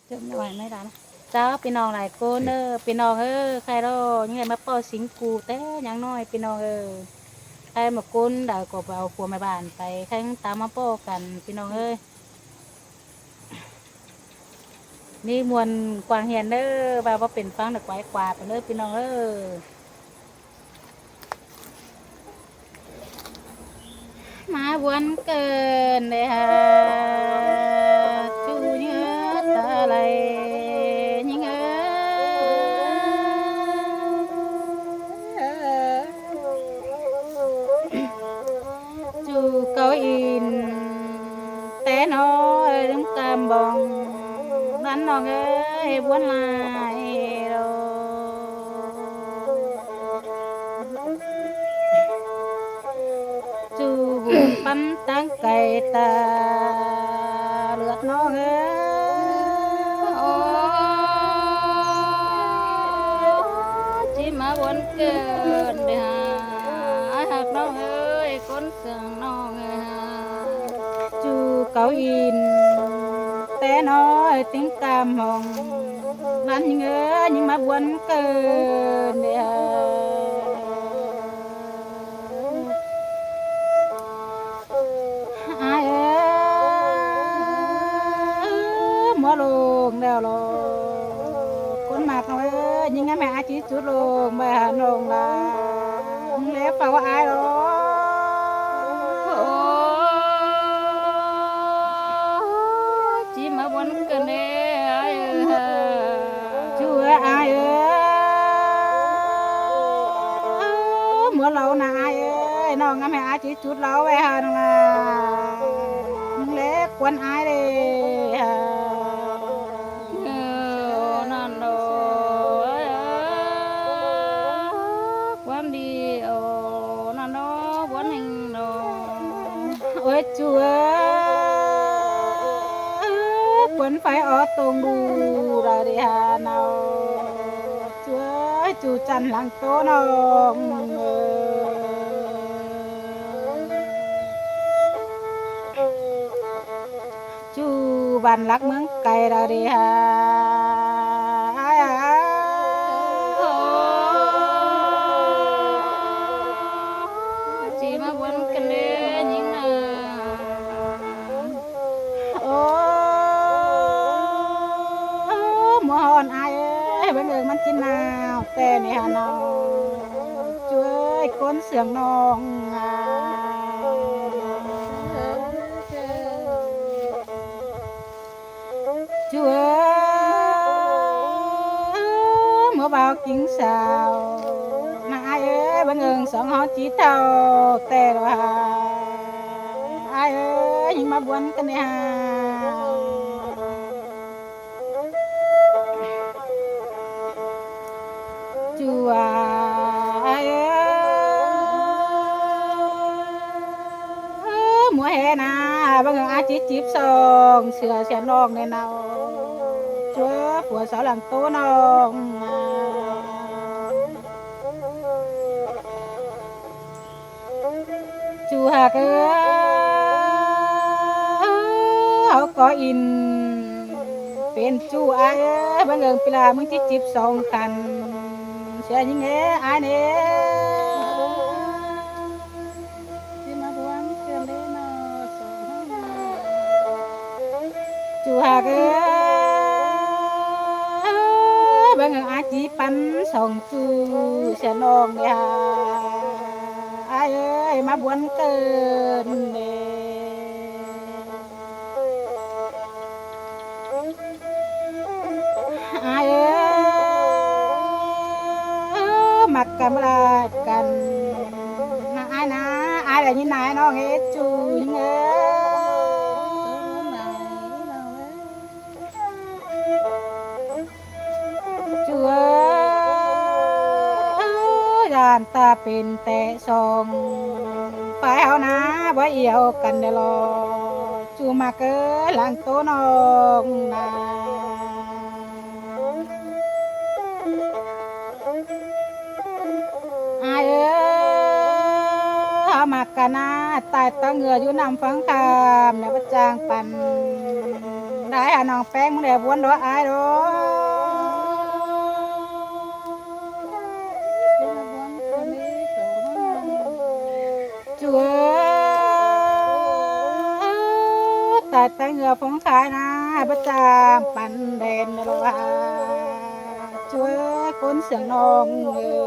ເຈົ້າພີ່ນ້ອງຫຼາຍຄົນເດີ ພີ່ນ້ອງເອີຍ ໃຄລໍຍັງໄດ້ມາເປົ່າສິງກູ່ແຕ່ຍັງນ້ອຍ ພີ່ນ້ອງເອີຍ ໃຄມາກຸນໄດ້ກໍໄປເອົາຜົວແມ່ບ້ານໄປ ໃຄຍັງຕາມມາເປົ່າກັນ ພີ່ນ້ອງເອີຍ. ນີ້ມ່ວນກວ້າງແຮງເດີ ວ່າບໍ່ເປັນຟັງດອກ ໄກວກວ່າໄປເດີ ພີ່ນ້ອງເອີຍ. ມາວັນເກີດເດີຫາ ຈູເຍືອຕາໄຫຼຍິງເອີຍ ຈູເກົາອິນແຕ່ນ້ອຍລືມກາມບອງ ນັ້ນນ້ອງເອີຍ ບວນຫຼາຍໂລ ຈູບຸນປັນຕັ້ງໄກຕາເລືອດນ້ອງເອີຍ ໂອ້ ຊິມາວັນເກີດເດີຫາ ອ້າຍຮັກນ້ອງເອີຍ ຄົນເຊື່ອງນ້ອງເອີຍ ຈູເກົາອິນແຕ່ນ້ອຍຕິງກາມຫ້ອງ ນັ້ນຍິງເອີຍ ຍິງມາວັນເກີດເດີຫາ ອ້າຍເອີຍ ໝໍໂລງແລ້ວລອ ຄົນມັກນ້ອງເອີຍ ຍິງງາມໃຫ້ອາຈີຈຸດໂລງ ໄປຫານ້ອງລາ ມຶງແລເຝົ້າອ້າຍລອ ໂອ້ ຈີມາບົນກັນເດ້ອ້າຍເອີຍ ຈູເອີຍອ້າຍເອີຍ ໝໍເຫຼົ້ານະອ້າຍເອີຍ ນ້ອງງາມໃຫ້ອາຈີ ຈຸດເຫຼົ້າໄວ້ຫັ້ນລະ ເລັກກວນອາຍເດ້ ເອີ ນັ້ນດອກ ຄວາມດີ ໂອ ນັ້ນດອກ ຄວາມເຮັງດອກ ໂອ້ຍ ຈູເອີຍ ຄວັນໄຟອອກຕົງດູ ລາເດຫາເນົາ ຈູເອີຍ ຈູຈັນຫຼັງໂຕນ້ອງເອີຍ ຈູບ້ານຫຼັກເມືອງໄກລາເດຫາ ຈີມາບົນກັນເດ້ຍິງນາ ໂອ້ ໝໍຮ້ອນອາຍເອີຍ ເບິ່ງເອີງມັນກິນນ້ຳແຕ່ນີ້ຫາເນົາ ຊ່ວຍຄົນເຊື່ອງນ້ອງ ຈູເອີຍ ໝໍບ່າວກິງສາວ ນາອາຍເອີຍ ເບິ່ງເອີງສອງເຮົາຈີເທົ້າແຕ່ວ່າ ອາຍເອີຍ ຍິງມາບວນກັນແດ່ຫາ ຈູອາຍເອີຍ ໝໍແຫ່ນາ ເບິ່ງອາຈີຈີບສອງ ເຊື່ອສຽນອອກແນ່ນາ ຊ່ວຍຜົວສາວຫຼັງໂຕນ້ອງ ຈູຮັກເອີຍ ເຮົາກໍອິນ ເປັນຈູອາຍເອີຍ ເບິ່ງເອີງປີລາ ມຶງຈີບສອງກັນ ເຊື່ອຍິງເອີຍ ອາຍເອີຍ ຈີມາບວນເຄື່ອງເດ້ນາ ສອງເຮົານາ ຈູຮັກເອີຍ ເບິ່ງອາຈີປັນສອງຈູ ສຽນອອກເດ້ຫາ ອາຍເອີຍ ມາບວນເກີນເດ້ ອາຍເອີຍ ມັກກັນບໍ່ລາກັນ ນາອາຍນາ ອາຍໄດ້ຍິນນາ ນ້ອງເອີຍ ຈູຍິງເອີຍ ຈູເອີຍ ຢ້ານຕາເປັນແຕ່ສອງ ຝ່າຍເຮົານາບໍ່ອຽວກັນແດ່ລອ ຈູມັກເອີຍ ຫຼັງໂຕນ້ອງນາ ອາຍເອີຍ ເຮົາມັກກັນນາ ຕາຍຕາເຫື່ອຢູ່ນ້ຳຝັ່ງຂ້າມ ແລ້ວບໍ່ຈ້າງປັນ ຕາຍຫານ້ອງແປ້ງ ມຶງໄດ້ບວນດອກອາຍດອກ. ຈູເອີຍ ຕາຍແຕ່ເຫື່ອຟົງຂາຍນາ ບໍ່ຈ້າງປັນແດນແມ່ນບໍ່ວ່າ ຈູເອີຍ ຄົນສຽງນ້ອງເອີຍ.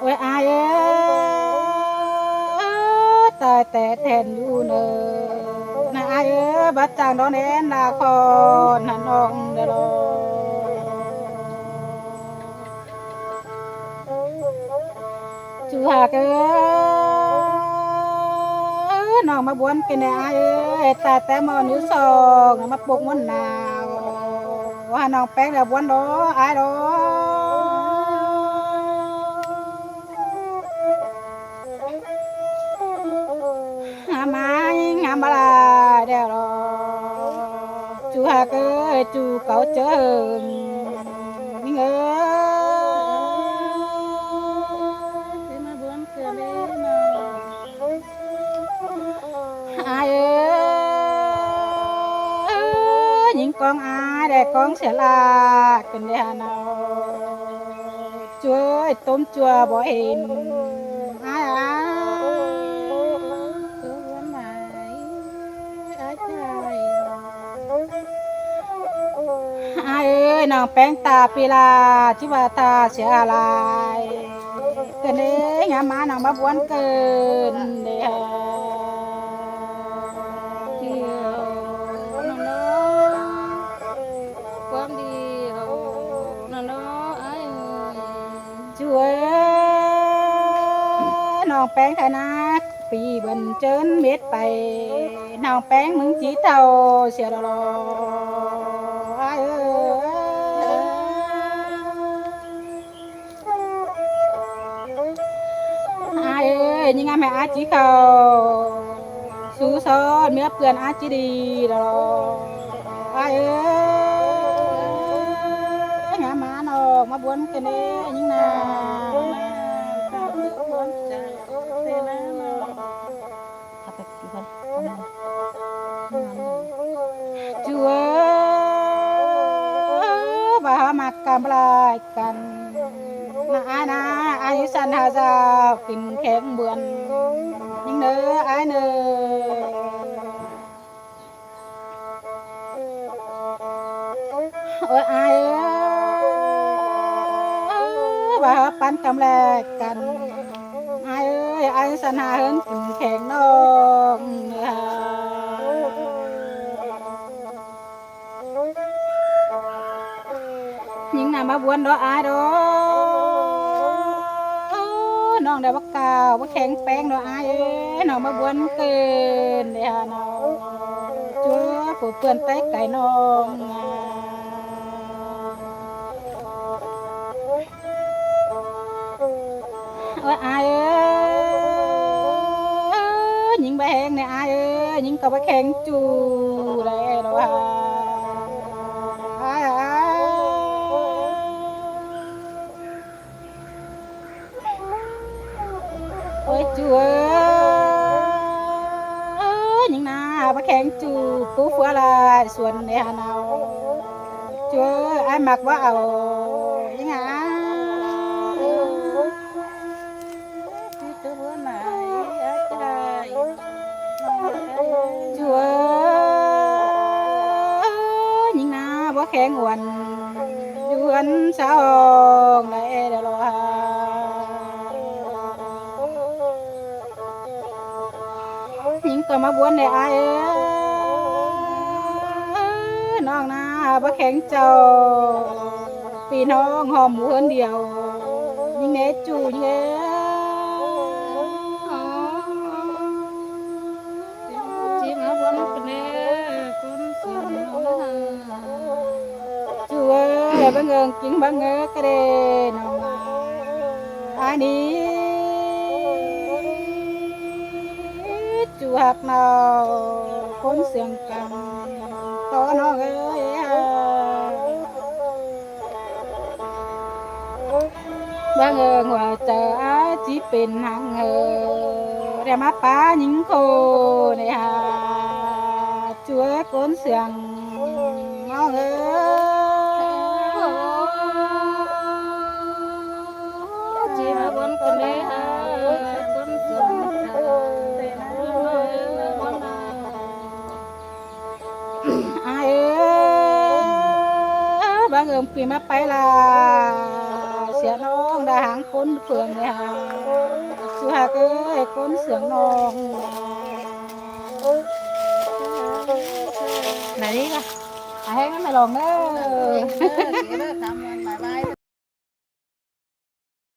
ໂອ້ຍ ອາຍເອີຍ ຕາຍແຕ່ແທນຢູ່ເນີ ນາອາຍເອີຍ ບັດຈາງດອນແອນລາຄອນນະນ້ອງເດີລອ ຈູຮັກເອີຍ ນ້ອງມາບວນເປັນແດ່ອາຍເອີຍ ຕາຍແຕ່ໝໍຢູ່ສອງ ມາປົກມົນໜາວ ວ່ານ້ອງແປ້ງແລ້ວບວນດອກອາຍດອກ. ຫາມາຍິງຫາມາລາແດ່ລອ ຈູຮັກເອີຍ ຈູເກົາເຈີງຍິງເອີຍ ມາບວນເທື່ອເລີຍເນາະ ອາຍເອີຍ ຍິງກອງອາຍແດ່ກອງເສຍລາກກັນແດ່ຫາເນາະ. ຈ່ວຍຕົ້ມຈົວບໍ່ເຫັນ ອາຍ ອາຍ ອາຍເອີຍ ນ້ອງແປ້ງຕາປີລາ ທີ່ວ່າຕາເສຍຫຼາຍ ເກີນເດ້ ຍາມມານ້ອງມາບວນເກີນເດ້ ເອີ ນ້ອງເນາະ ຄວາມດີ ເອີ ນ້ອງເນາະ ອ້າຍເອີຍ. ຈູເອີຍ ນ້ອງແປ້ງໄທນາ ປີເບິ່ນເຈີນເມັດໄປ ນ້ອງແປ້ງມຶງຈີເທົ້າເສຍດອກ ອ້າຍເອີຍ ອ້າຍເອີຍ ຍິງງາມໃຫ້ອ້າຍຈີເຂົ້າ ຊູສອນເມືອເປື້ອນອ້າຍຈີດີດອກ ອ້າຍເອີຍ ຍາມມານ້ອງມາບວນກັນເດ້ ຍິງນາ ຈູເອີຍ ວ່າເຮົາມັກກຳລາຍກັນ ນະອ້າຍນະ ອາຍຸສັ້ນຫ້າຊາວ ຂຶ້ນແຂງບວນ ຍິງເດີ ອ້າຍເດີ. ໂອ້ຍ ອ້າຍເອີຍ ວ່າເຮົາປັນກຳແລກກັນ ອ້າຍເອີຍ ອາຍຸສັ້ນຫ້າເຫິນ ຂຶ້ນແຂງນ້ອງ ຍິງນະມາບວນດອກອ້າຍດອກ ນ້ອງໄດ້ບໍ່ກ້າວບໍ່ແຂງແປງດອກອ້າຍເອີຍ ນ້ອງມາບວນເກີນເດ້ຫານ້ອງ ຈົວຜູ້ເປື້ອນແຕ່ໄກນ້ອງ. ໂອ້ຍ ອ້າຍເອີຍ ຍິງບໍ່ແຮງແດ່ອ້າຍເອີຍ ຍິງກໍບໍ່ແຂງຈູແລ້ວວ່າ ອ້າຍ ອ້າຍ ໂອ້ຍ ຈູເອີຍ ຍິງນາບໍ່ແຂງຈູ ປູເຟືອຫຼາຍສວນແດ່ຫານ້ອງ ຈູເອີຍ ອ້າຍມັກບໍ່ເອົາ ຍິງນາ. ຈູເອີຍ ຍິງນາບໍ່ແຂງອວນ ຢູ່ເຮືອນສາວຫ້ອງໄດ້ແລ້ວລະ ຍິງກໍມາບວນແດ່ອ້າຍເອີຍ ນ້ອງນາບໍ່ແຂງເຈົ້າ ພີ່ນ້ອງຫອມໝູເຮືອນດຽວ ຍິງແດ່ຈູຍິງເອີຍ. ຈູເອີຍ ບັງເອີງກິງບັງເອີກະເດນ້ອງອາຍນີ້ ຈູຮັກນ້ອງຄົນສຽງກັນ ຕໍ່ນ້ອງເອີຍ ບັງເອີງວ່າຈະອາຍຊິເປັນຫຍັງເອີຍ ຈະມາປາຍິງໂຄໃນຫາ ຊ່ວຍຄົນເຊື່ອງນ້ອງເອີຍ ຈີມາບົນກັນເລີຍຫາ ຄົນເຊື່ອງ ອາຍເອີຍ ບັງເອີນປີມາໄປລາ ເສຍນ້ອງດາຫາງຄົນເພື່ອນເນຍ ສຸຮັກເອີຍ ຄົນເຊື່ອງນ້ອງ ໄດ້ນີ້ລະ ອາແຮງນຳແມ່ລອງເດີ.